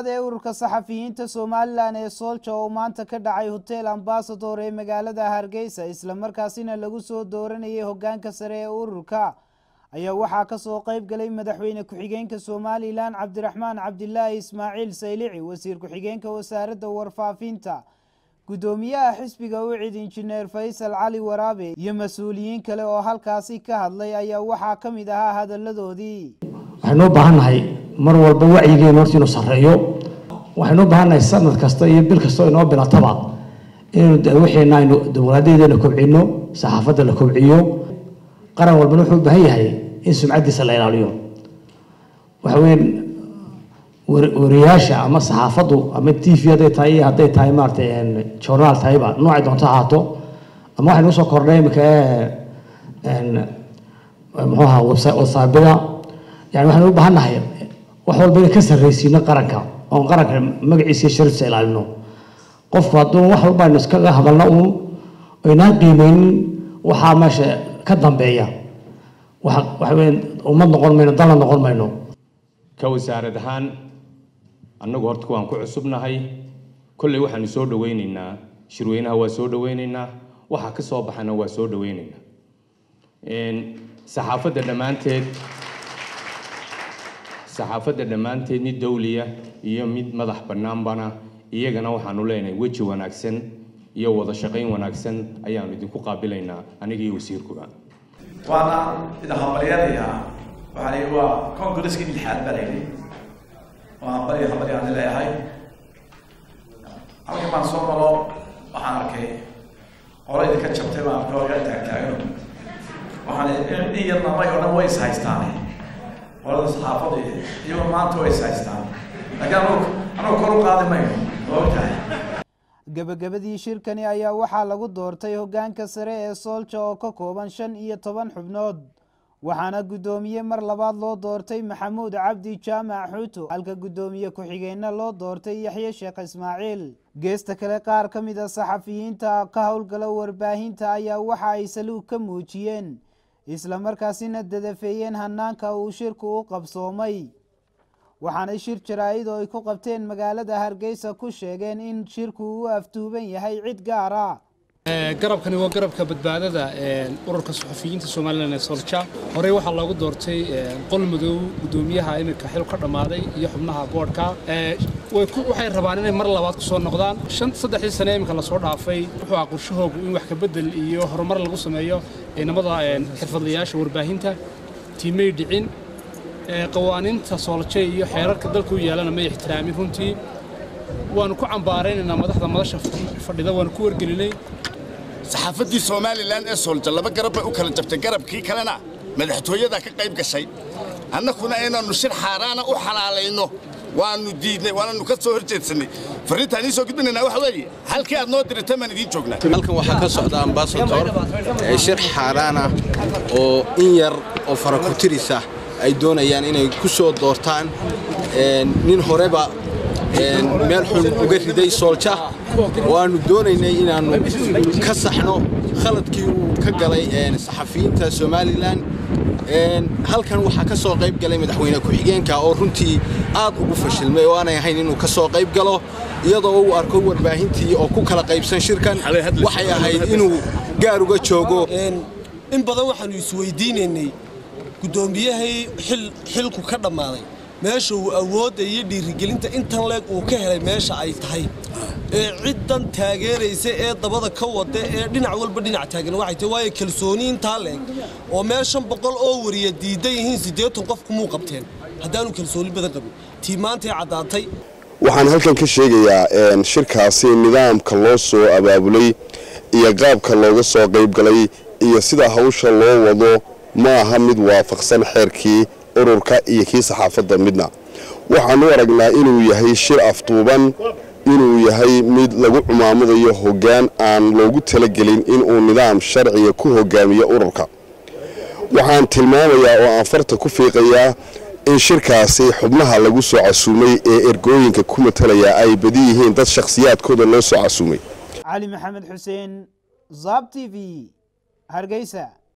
Labaad ee ururka saxafiyiinta Somalilan ee Solja oo maanta ka dhacay Hotel Ambassador ee magaalada Hargeysa, islamarkaasina lagu soo dooranayay hogaanka sare ee ururka, ayaa waxaa kasoo qeyb galay madaxweyne ku-xigeenka Somalilan Cabdiraxmaan Cabdilaahi Ismaaciil Saylici, wasiir ku-xigeenka wasaaradda warfaafinta, gudoomiyaha xisbiga UCID Injineer Faysal Cali Waraabe iyo mas-uuliyiin kale oo halkaasi ka hadlay. Ayaa waxaa ka mid ahaa hadaladoodii: Waxaynu u baahannahay mar walba wacyigeenu horta inuu sarreeyo. Waxaynu u baahannahay sanad kasta iyo bil kasta oo inoo bilataba inaynu wixiina aynu dimuqraadiyadeena kobcino, saxaafadda la kobciyo. Qaran walbana wuxuu u baahan yahay in sumcaddiisa la ilaaliyo. Waxa weeye wariyaasha ama saxaafaddu ama TV hadday tahay iyo hadday tahay maaragtay journaal tahayba, noocay doonto ahaato, ama waxaynu usoo kordhay imika muxuu ahaa whatsappyada. Yani waxaynu u baahan nahay wax walba inay ka sarraysiino qaranka, oon qaranka magaciisa iyo sharaftiisa ilaalino. Qofku hadduu wax walba aynu iskaga hadalno uun aynaan qiimeynin waxaa meesha ka dambeeya, waxa weeye ummad noqon mayno, dalna noqon mayno. Ka wasaarad ahaan annagu horta kuwaan ku cusubnahay kolley waxaanu soo dhaweynaynaa shirweynaha, waa soo dhaweynaynaa, waxa ka soo baxana waa soo dhaweynaynaa. Saxaafadda dhammaanteed, mid dawliya iyo mid madax bannaanbana, iyagana waxaanu leenahay weji wanaagsan iyo wada shaqayn wanaagsan ayaanu idinku qaabilaynaa, aniga iyo wasiirkuba. Waana idin hambalyanayaa. Waxaa la waa congresskii lixaad baa la yidhi. Waa hambalya, hambalyaan leeyahay. Halkan baan soo maro, waxaan arkay qolo idinka jabtay baan arkay oo iga taagtaagano. Waxaan in yarna may odhan, way is haystaan qolada saxaafadu, iyagoo maanta way is haystaan, laakiin anugu kor u qaadi mayno, waa ogtahay. Gabagabadii shirkani ayaa waxaa lagu doortay hogaanka sare ee Soolja oo ka kooban 15 xubnood, waxaana guddoomiye mar labaad loo doortay Maxamuud Cabdi Jaamac Xuuto, halka guddoomiye ku-xigeenna loo doortay Yaxye Sheekh Ismaaciil. Geesta kale, qaar ka mid a saxafiyiinta ka howlgala warbaahinta ayaa waxa ay saluug ka muujiyeen, islamarkaasina dadafeeyeen hanaanka uu shirku u qabsoomay, waxaanay shir jaraa'id oo ay ku qabteen magaalada Hargeysa ku sheegeen in shirku uu afduuban yahay cid gaar ah. Garabkani waa garabka badbaadada ururka suxufiyiinta Somalilan ee Solja. Horey waxaa loogu doortay qol madow guddoomiyaha iminka xil ka dhammaaday iyo xubnaha boodhka. Waxay rabaan inay mar labaad ku soo noqdaan. Shan saddexdii sane iminka lasoo dhaafay wuxuu ahaa qorshahoogu in wax ka bedel iyo horumar lagu sameeyo ciidamada xirfadlayaasha warbaahinta. Tiimay dhicin qawaaniinta Soolje iyo xeerarka dalka u yeelana may ixtiraamin. Runtii waanu ku cambaaraynaynaa madaxda madasha fadhida, waanu ku wargelinay. Saxaafaddii Somalilan ee Soolja laba garab bay u kala jabtay, garabkii kalena madaxtooyada ka qayb gashay. Annakuna inaannu shir xaaraana u xalaalayno waannu diidnay, waananu ka soo hor jeedsannay. Farriintaan idiin soo gudbinaynaa waxa weeye halkii aad noo dirtay baan idiin joognaa. Halkan waxaa ka socda Ambassador shir xaaraan ah oo in yar oo faraku-tiris ah ay doonayaan inay ku soo doortaan nin horeba meel xun uga riday Soolja, oo aanu doonaynay inaannu ka saxno khaladkii uu ka galay saxafiyiinta Somalilan. Halkan waxaa ka soo qayb galay madaxweyne ku-xigeenka oo runtii aad ugu fashilmay oo aanay ahayn inuu ka soo qayb galo, iyadoo uu arko warbaahintii oo ku kala qaybsan shirkan. Waxay ahayd inuu gaar uga joogo. In badan waxaannu isweydiinaynay guddoomiyahay xilku ka dhammaaday meesha uu awoodda iyo dhiirigelinta intan leeg uu ka helay, meesha ay tahay ee ciddan taageeraysa ee dabada ka wada ee dhinac walba dhinac taagan waxay tahay. Waayo, kalsooni intaa leeg oo meel 500 oo wariya diidan yihiin 80 qof kumuu qabteen haddaanu kalsooni badan qabin. Tii maantay caddaatay. Waxaan halkan ka sheegayaa shirkaasi nidaamka loo soo abaabulay iyo qaabka looga soo qayb galay iyo sida hawsha loo wado ma aha mid waafaqsan xeerkii ururka iyo kii saxaafadda midna. Waxaan u aragnaa inuu yahay shir afduuban, inuu yahay mid lagu cumaamadayo hoggaan aan loogu talagelin inuu nidaam sharciga ku hogaamiyo ururka. Waxaan tilmaamayaa oo aan farta ku fiiqayaa in shirkaasi xubnaha lagu soo casuumay ee ergooyinka ku matalaya ay badi yihiin dad shakhsiyaadkooda loo soo casuumay. Cali Maxamed Xuseen, Zab TV, Hargeysa.